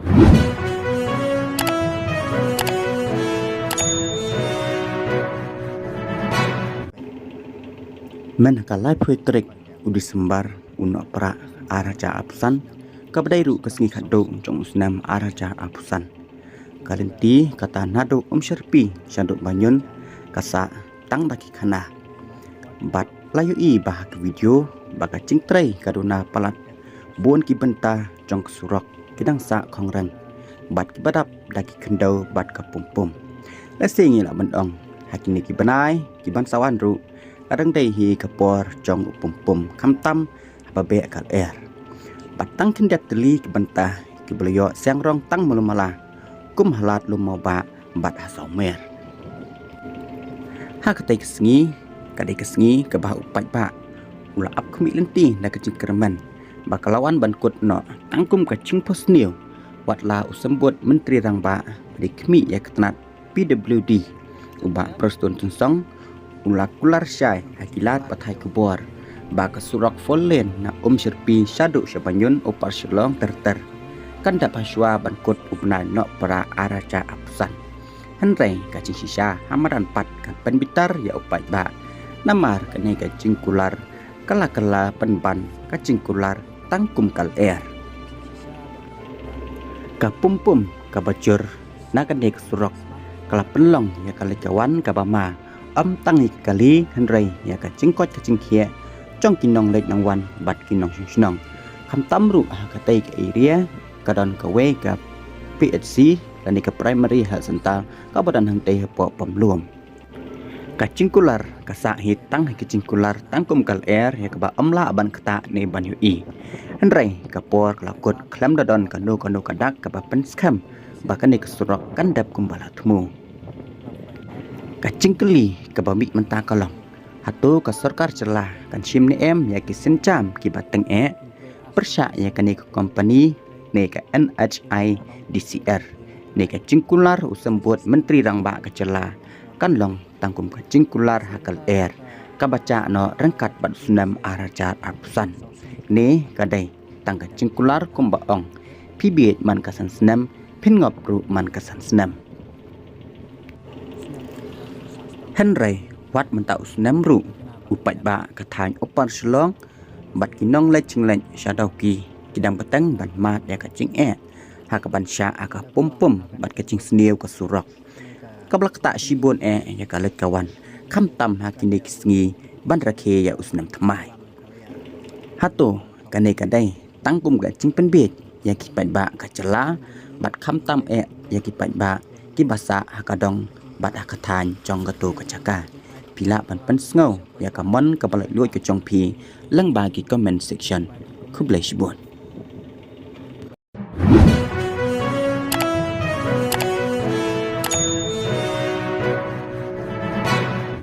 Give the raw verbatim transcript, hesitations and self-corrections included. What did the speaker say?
Mynta ka laiphew tarik u December u Nohprah ar hajar arphew san, kaba dei ruh ka sngi khatduh jong u snem ar hajar arphew san. Ka lynti kata naduh Umshyrpi shaduh Banyun ka sah tang da ki khana. Bad la ïohi ba ha ka video ba ka jingtrei ka duna palat bun ki bynta jong ka surok ki dang sah khongrang bad kiba dap da ki khyndew bad ka pumpum. Lehse ngi lah ban ong ha kine ki bnai ki ban sa wan ruh ka dang dei hi ka por jong u pumpum khamtam haba beh ka lyer. Bad tang khyndiat tylli ki bynta kiba la ïoh seng rong tang malu mala kum ha Lad Lum Mawbah bad ha Sawmer. Ha katei ka sngi ka dei ka sngi kaba u paidbah u la ap khmih lynti na ka jingkyrmen ba ka la wan ban kut noh tang kum ka jingphohsniew wat la u symbud Myntri Rangbah ba dei khmih ïa ka tnat P W D u Bah Prestone Tynsong u la kular shai ha ki lad pathai khubor ba ka surok four lane na Umshyrpi shaduh sha Banyun Upper Shillong ter ter kan dap hashwa ban kut u bnai Nohprah ar hajar arphew san. Hynrei ka jingshisha ha madan pat kan pynbitar ïa u paidbah namar kane ka jingkular ka la kylla pynban ka jingkular tang kum ka lyer. Ka pumpum kaba jur na kane ka surok ka la pynlong ïa ka leit ka wan kaba ma, ym tang ïa ka kali hynrei ïa ka jingkoit ka jingkhiah jong ki nongleit nongwan bad ki nongshong shnong. Khamtam ruh ha katei ka area ka don kawei ka P H C lane ka Primary Health Centre kaba don hangtei hapoh Pamlum. Ka jingkular ka sah hi tang ha ka jingkular tang kum ka lyer ïa kaba ym lah ban ktah ne ban ïohi. Hynrei ka por ka la kut khlem da don kano kano ka dak kaba pynskhem ba kane ka surok kan dep kumba la thmu. Ka jingkylli kaba mih mynta ka long, hato ka sorkar jylla kan shim ne em ïa ki sienjam kiba tyngeh pyrshah ïa kane ka kompani ne ka N H I D C L? Ne ka jingkular u symbud Myntri Rangbah ka jylla kan long tang kum ka jingkular ha ka lyer kaba jah noh ryngkat bad u snem ar hajar arphew san? Ne ka dei tang ka jingkular kumba ong, phi bieit man ka san snem, phin ngop ruh man ka san snem? Hynrei wat mynta u snem ruh u paidbah ka thaiñ Upper Shillong bad ki nongleit jingleit sha Dawki ki dang bteng ban mad ïa ka jingeh ha kaban shah ha ka pumpum bad ka jingsniew ka surok kaba la ktah shibun eh ïa ka leit ka wan khamtam ha kine ki sngi ban rakhe ïa u snem thymmai. Hato kane ka dei tang kum ka jingpynbieit ïa ki paidbah ka jylla bad khamtam eh ïa ki paidbah kiba sah ha ka dong bad ha ka thaiñ jong kato ka jaka? Phi lah ban pynsngew ïa ka mon kaba laitluid ka jong phi lyngba ki comment section. Khublei shibun.